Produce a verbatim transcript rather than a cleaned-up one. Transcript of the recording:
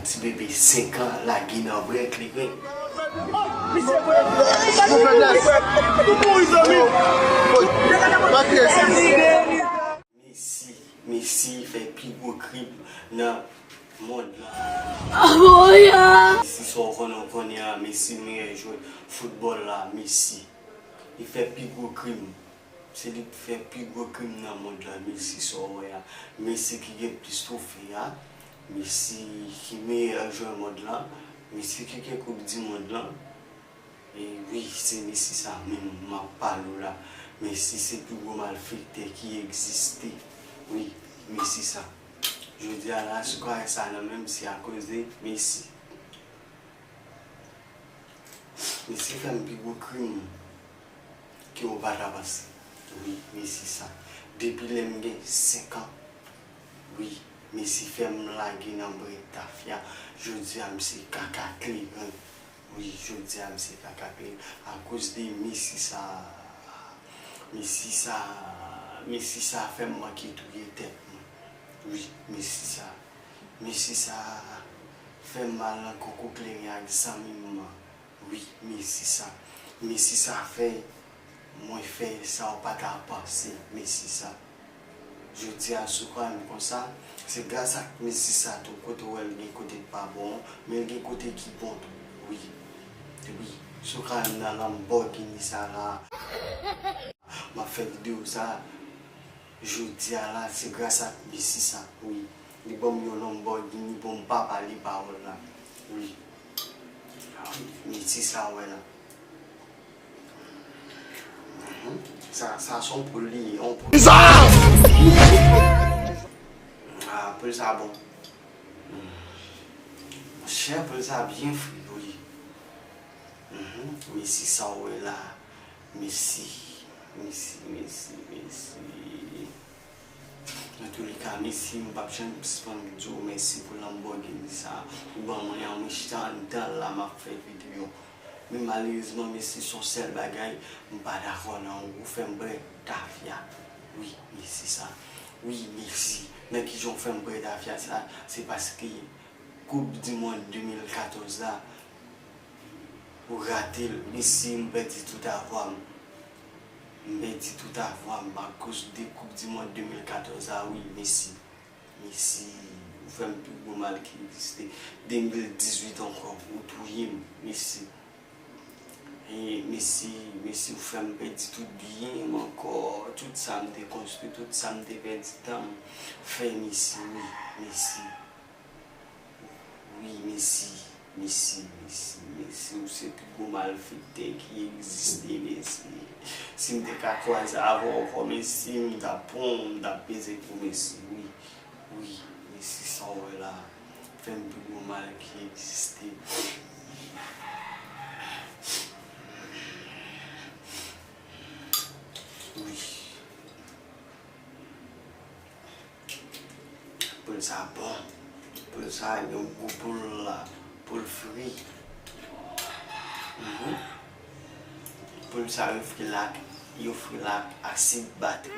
Ti bebe senk an lage nan bren kleren. Messi, Messi fè pi gwo krim nan mond lan. Messi, sa w konnen, w konnen an, Messi meyè jwè foutbòl la, Messi. Li fè pi gwo krim. Se li k fè pi gwo krim nan mond lan, Messi sa w wè a. Messi ki gen plis twofe a. Messi ki meyè jwè mond lan. Messi ki gen koup di mond lan. E wi, se Messi sa menm m ap pale w la. Messi se pi gwo malfektè ki egziste. Wi, Messi sa. Jodi a la, si w ka wè sa nan men m, se akoz de Messi. Messi fè m pi gwo krim ke w pa ta panse. Wi, Messi sa. Depi lè m gen senk an, wi, Messi fè m lage nan bren tafya. Jodi a, m se kaka kleren. Wi, jodi a, m se kaka kleren. Akoz de Messi sa, Messi sa, Messi sa fè m manke touye tèt mwen. Wi, Messi sa. Messi sa fè m mal nan koko kleren ak zanmi m nan. Wi, Messi sa. Messi sa fè mwen fè sa w pa ta panse, Messi sa. Jodi a, si w kwè m konsa, se gras ak Messi sa tou, kote w wè l gen kote k pa bon, men l gen kote ki bon tou. Wi. Wi. Si w kwè m nan Lamborghini sa la. M ap fè videyo sa jodi a la, se gras ak Messi sa, wi. Li ban m yon Lamborghini pou m pa pale pawòl la. Wi. Messi sa w wè la. Mhm. Sa, sa se yon poul li ye, yon poul. Ah, poul sa bon. Monchè, poul sa byen fri, wi. Mhm. Messi sa w wè la. Messi, Messi, Messi, Messi. Nan touleka, Messi, m p ap janm sispann di w mèsi pou Lamborghini sa ou ban mwen an. Mwen chita anndan l la, m ap fè videyo. Men malerezman, Messi, se yon sèl bagay m pa dakò nan ou. Ou fè m bwè tafya. Wi, Messi sa. Wi, Messi. Nan kijan w fè m bwè tafya sa? Se paske Koup di mond de mil katòz la, ou rate l. Messi, m pèdi tout avwa m. M pèdi tout avwa m akoz de Koup di mond de mil katòz la, wi, Messi. Messi, ou fè m pi gwo mal ki egziste. De mil dizuit ankò, ou touye m, Messi. E Messi, Messi, ou fè m pèdi tout byen m ankò, tout sa m te konstwi, tout sa m te pèdi tan m fè, Messi, wi, Messi. Wi, Messi, Messi, Messi, Messi, ou se pi gwo malfektè ki egziste, Messi. Si m te ka kwaze avè w ankò, Messi, m t ap pran w, m t ap peze pou Messi, wi. Wi, Messi, sa w wè la, fè m pi gwo mal ki egziste. Wi. Poul sa bon. Poul sa gen gou poul la. Poul fri. Mhm. Poul sa yo fri l ak, yo fri l ak asid batri.